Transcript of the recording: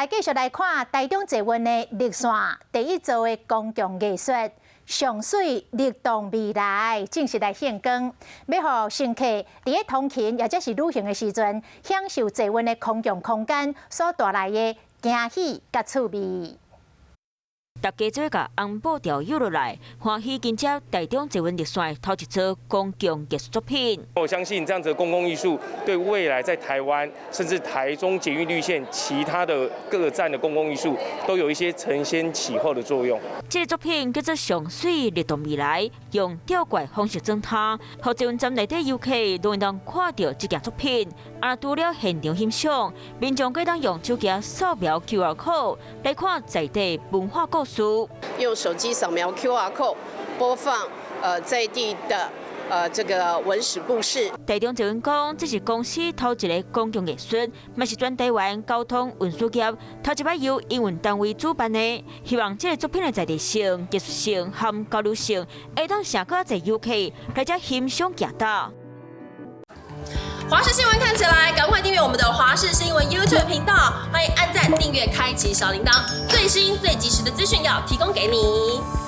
來繼續來看台中捷運的綠線第一座的公共藝術上媠律動未來正式來獻光，欲予乘客佇咧通勤抑者是旅行的時陣，享受捷運的公共空間所帶來的驚喜佮趣味。大家做共紅布條搖落來，歡喜迎接台中捷運綠線頭一座公共藝術作品。我相信這樣子的公共藝術對未來在台灣，甚至台中捷運綠線其他的各站的公共藝術，都有一些承先啟後的作用。這個作品叫做《上媠律動未來》，用吊掛方式裝攤，予捷運站內底遊客攏會當看著這件作品。啊，除了現場欣賞，民眾閣會當用手機掃描 QR code 來看在地文化故事。用手機掃描 QR code 播放在地的這個文史故事。台中捷運講，這是公司頭一个公共藝術，嘛是全台灣交通運輸業頭一擺由營運單位主辦的。希望這个作品的在地性、藝術性和交流性，會當吸引閣較濟遊客來遮欣賞行搭。華視新聞看起來，趕快訂閱我們的華視新聞 YouTube 頻道，歡迎按讚、訂閱、開啟小鈴鐺，最新最及時的資訊要提供給你。